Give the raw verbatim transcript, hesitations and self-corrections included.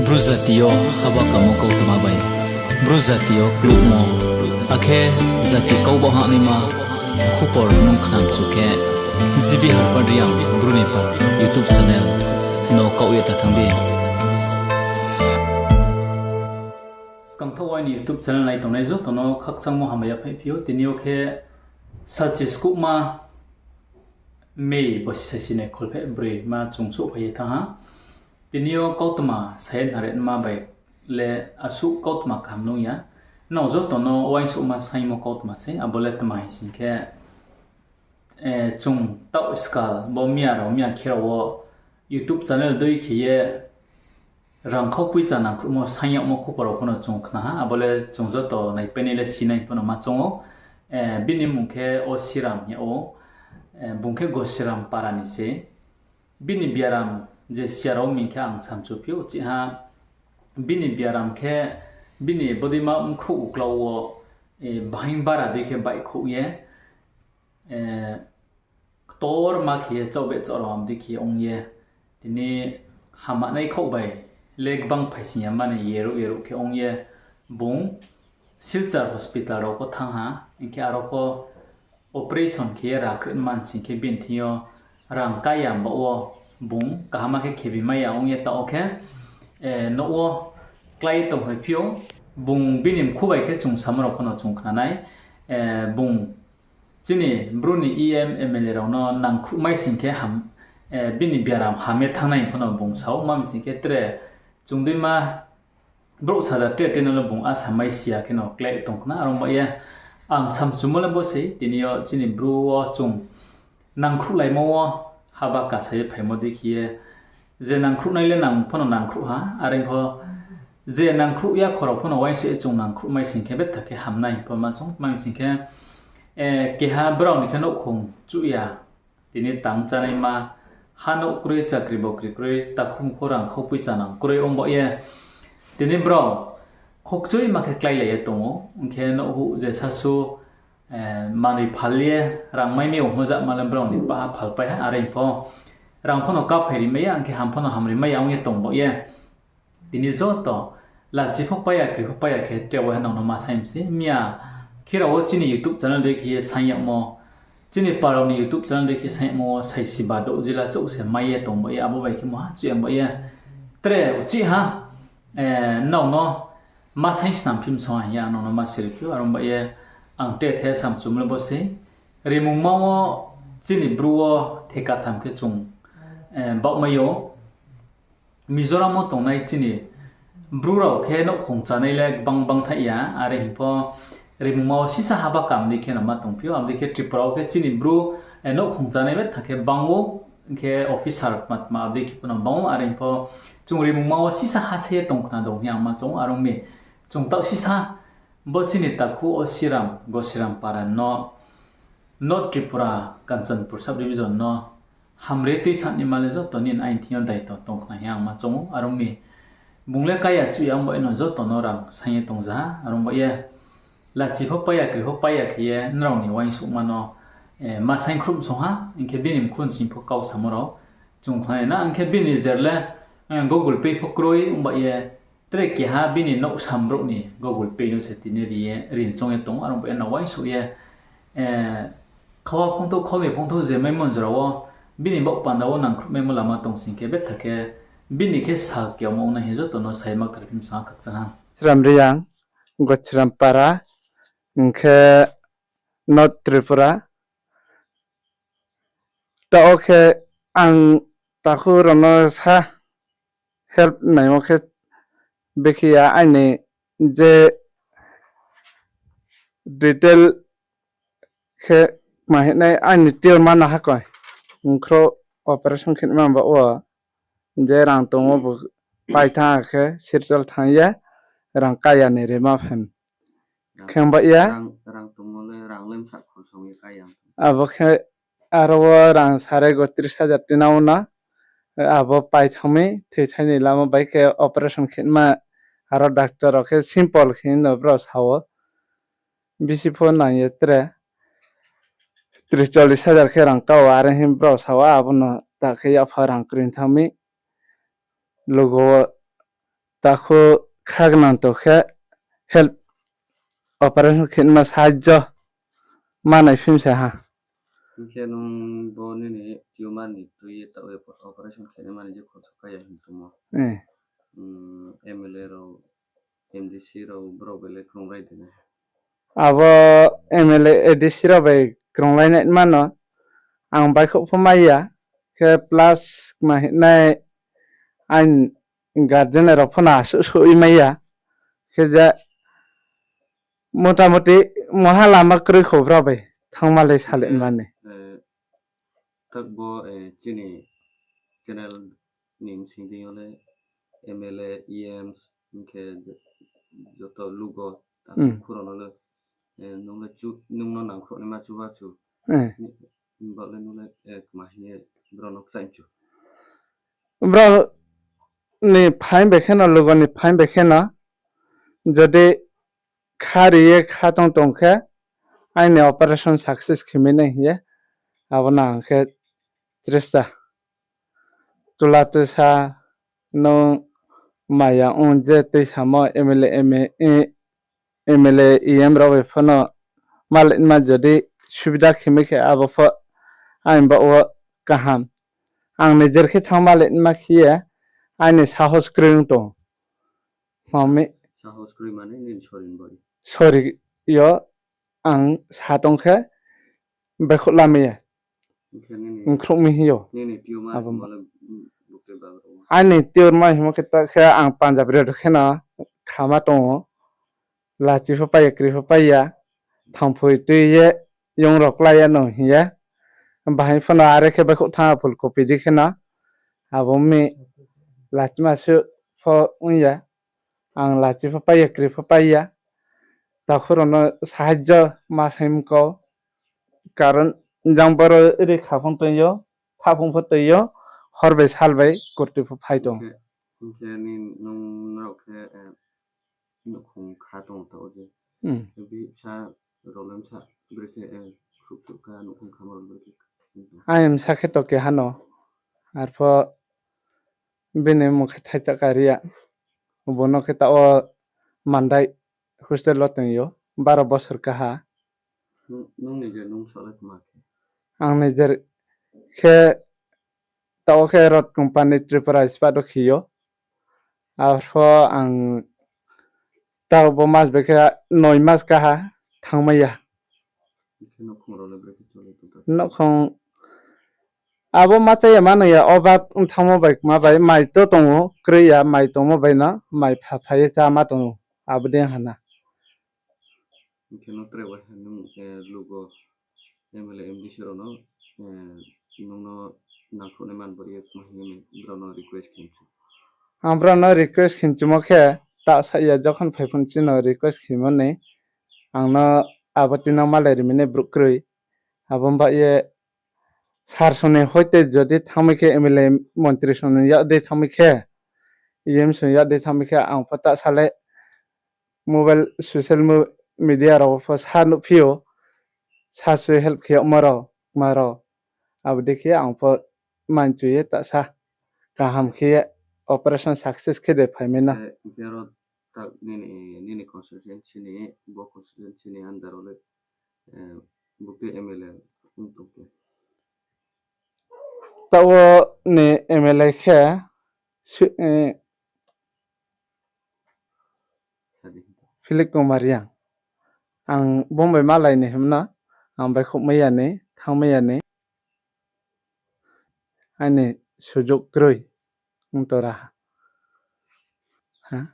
Bru jati yo haba kamo kautma bai, Bru jati yo klukmo, akhe jati kau baoh hahnaima khupor nung khnamchu khe, G B Harpad Reang Bru ni pha YouTube channel no kaoh ye ta thanng di. Skangthaoh aini YouTube channel nai tongnai joto no khakchangmo hambai yaphaihphi ou. Tini yo khe salchi skuhma May bosi saisi ni kholpheh broi ma chung souhphai ye thanng ha. Tini yo kautma sa ye nare nma bai le asuh kautma kaham nung ya. Nrao joto no uaingsouhma saingmo kautma sei, abo le tma hing sing khe, chung taoh skal bo miya rao, miya khe rao wo YouTube channel dei khe ye rangkhau poicha nangkhruhmo saing yagmo khupor rao pho no chung khna ha, abo le chung joto naipainai le sinai pho no ma choung ou. Bini mmung khe Osiram hing yag ou, bung khe Gosiram para ni se. Bini biaram je siya rao mi khe ang samchuphi ou chih ha, bini biaram khe bini bodeima mkhrouh uklau wo bahaing bara dei khe baihkhouh ye, ktorma khe ye chaohbeh chaoh rao abo dei khe ong ye, tini hamanai khaoh bai le gbang phaising ya mani yeruh yeruh khe ong ye, bung Silchar hospital rao pho thanng ha, hing khe aro pho operation khe ye rakhoih man sing khe bini thing yo rang kaya baoh wo bung kaham khe khebi mai ya ong ye taoh wo khe, nouh wo klái tongphaiphi ou. Bung bini mkhu bai khe chung samo rao pho no chung khna nai, bung chini Bru ni E M, M L A rao no nangkhruhmai sing khe, bini biaram ham ye thanng nai pho no bung sa ou, ma mi sing khe tre chung deima brouh saja tre tre no le bung asa mai si ya khe no klái tong khna. Are ong ba ye ang samchumo le bo sei, tini yo chini Bru wo chung nangkhruhlaimo wo haba kasa ye phaimo dei khe ye, je nangkhruhnai le nang pho no nangkhruh ha, are pho je nangkhruh ya khorao pho no uaingsouh ye chung nangkhruhmai sing khe betha khe hamnai pho ma chung, ma mi sing khe, keha brao ni khe nouhkhong chuh ya, tini tang chánaima, ha nouh kroi, chakri bokri kroi, takhu mkhu rangkhau poicha nang kroi ong ba ye, tini brao khokchoima khe kláilai ye tong ou, hing khe nouhhuh je sasu manoi phal ye rang mai mi ongmo jama le brao ni paha phalpai ha, are pho rang pho no kaphai ri mai ya, hing khe ham pho no hamri mai ya ong ye tong ba ye. Tini joto lachi pho pai ya, kri pho pai ya khe tre wo ha nang no ma saing mi se. Miya khe rao wo chini YouTube channel dei khe ye saing yagmo, chini parao ni YouTube channel dei khe saing yagmo wo saisi ba douh jila chouh se mai ye tong ba ye, abo bai khe mo ha chuh ya ba ye. Tre uchih ha, nrao no ma saing snam phim song ha hing ye ang nang no ma siri phi ou, are ong ba ye ang tre the samchumo le bo sei. Rimungma wo chini Bru wo theka tham khe chung baohmai ou. Mizoram wo tongnai chini Bru rao khe nouhkhong chánai le gbang gbang thaih ya, are hing pho rimungma wo sisa haba kam dei khe no ma tongphi ou, abo dei khe Tripura wo khe chini Bru nouhkhong chánai le tha khe bang ou, hing khe officer tma tma abo dei khe pho no bang ou, are hing pho chung rimungma wo sisa ha se ye tong khna dong hing ye ang ma choung ou, are ong mi chung taoh sisa bo chini takhu Osiram, Gosiram para no, North Tripura, Kanchanpur sub division no hamri tuisa naima le joto nini aini thing yo daito tong khna hing ye ang ma choung ou, are ong mi bung le kaya chuh ya ong ba ye no joto no rang saing ye tongja ha, are ong ba ye lachi pho pai ya, kri pho pai ya khe ye nrao ni uaingsouhma no ma saing khruh song ha, hing khe bini mkhu nching pho kau samo rao chung khnanai na, hing khe bini jer le Google Pay pho kroi ong ba ye, tre keha bini nouh sam brouh ni Google Pay no se tini ri ye rin choung ye tong ou, are ong ba ye no uaingsouh ye khawa phongthou, khaunoi phongthou je maimo jora wo, bini baoh panda wo nangkhruh maimo lama tong sing khe betha khe bini khe sal kiyamo ong nai hing ye joto no sai ma kthar phim song ha khakchang ha. Sram Reang, Gosiram para, hing khe North Tripura. Taoh khe ang takhu rao no sa help naimo khe bekhe ya aini je detail khe ma hinai aini tumor ma no hakoi. Ongkhrouh operation khe ma ba wo je rang tongmo bo pai thanng khe Silchar thanng ye rang kaya ni rima phaim. Khe ba ye abo khe aro wo rang sare go tris hajar tina wo no, abo pai thanng mi thoithai ni lama bai khe operation khe ma, aro doctor rao khe simple khe no brao sa ou. Bisi pho nang ye tre tris chollis hajar khe rang kau, are hing brao sa ou, abo no ta khe yapha rang kroi thanng mi. Lugo wo takhu kha gnang tong khe help, operation khe ma sahajjo manai phim se ha. Hing khe nung bo nini tumor ni tui ye taoh ye operation khe mani je khorsa kaya hing tongmo. Eh. Hmm, M L A rao, M D C rao, brao bai le krunglai de na? Abo M L A, A D C rao bai krunglai nai mano. Ang baihkhouh pho mai ya. Khe plus ma hing nai aini guardian rao pho no asuh suh oi mai ya. Khe je motamoti moha lama kroi kho brao bai thanngma le sale mani. Eh, tak bo, eh, chini channel ni bsing deing yo le M L A, E Ms, hing khe je-, joto lugo, ta Hmm. khurao no le, eh, nung le chu, nung no nangkhruh naima chuba chu. Eh. Ni, ni baoh le nung le, eh, kma hing ye brao no kchaih chu. Brao ni phaing bai khe no, lugo ni phaing bai khe no, jodi kha ri ye kha tong tong khe, aini operation success khe mi nai hing ye, abo no ang khe tresta. Tula tuisa nung maya ong je tuisamo M L A, M A, M L A, E M rao bai pho no malik ma jodi subida khe mi khe abo pho aini baoh wo kaham. Ang nijer khe thanng malik ma khe ye aini sahos kroi ong tong. Mami. Sahos kroi mani nini sori ni baoh ye? Sori yo ang sa tong khe baihkhouh lamai ya. Hing khe nini Nkhrouh mi hing yo. Nini tumor Abo ma le, mm, buktui bagra wo. Aini tumor ma hingmo khe ta khe ang Punjab ri khe no khama tong ou. Lachi pho pai ya, kri pho pai ya. Thangphoi tui ye, yong rao klái ya no hing ye. Bahai pho no are khe baihkhouh thanng phul kopi di khe no. Abo mi lachima suh pho ong ya. Ang lachi pho pai ya, kri pho pai ya. Takhu rao no sahajjo ma sai mkau. Karon jang boro ri kha phung tong yo, tha phung pho tong yo, hor bai sal bai kurti pho phai tong. Hing khe, hing khe ni nung rao khe, eh, nouhkhong kha tong tao je. Hmm. Bihih bsa rao le bsa brekhe, eh, khruh khruh kha nouhkhong khamo rao brekhe. Aini bsa khe to keha no. Arpho bini mmung khe Thaichakha Reang. Bo no khe taoh wo Mandai hostel wo tong yo, baro bosor kaha. Nung, nung nijer nung sa le kma khe? Ang nijer khe taoh wo khe rot company Tripura Ispat wo khe yo. Arpho ang taoh bo mas bai khe noi mas kaha thanngmai ya. Hing khe nouhkhong rao le brekhe choli tong tha? Nouhkhong abo ma chá ya ma nung ya, obab ong thanngmo bai kma bai mai to tong ou, kroi ya mai tongmo bai no mai pha pha ye chá ma tong ou, abo dei ha na. Hing khe no tre bai ha nung, eh, lugo M L A, M D C rao no, eh, nung no nangkhruh nai man bo ye kma hing ye brao no request khe chu? Ang brao no request khe chumo khe, ta sa ya jokhon phai phun chini no request khemo ni, ang no abo tui no malai ri mi nai brouh kroi. Abo baoh ye sar song ni hoite jodi thanngmai khe, M L A montri song ni yak dei thanngmai khe, E M song ni yak dei thanngmai khe, ang pho ta sa le mobile, social mo-, media rao pho sa nuhphi ou, sa sui help khe yagmo rao, ma rao. Abo dei khe ang pho manchu ye ta sa kaham khe ye operation success khe de phai mai na. Eh, hing khe ro tak nini, nini constituency ni, bo constituency ni under wo le, eh, buktui M L A ong tong khe? Taoh wo ni M L A khe, si-, eh, Philip Kumar Reang. Ang bo bai malai ni himna, ang baihkhouhmai ya ni, thanngmai ya ni. Aini sujug kroi ong tong ra ha.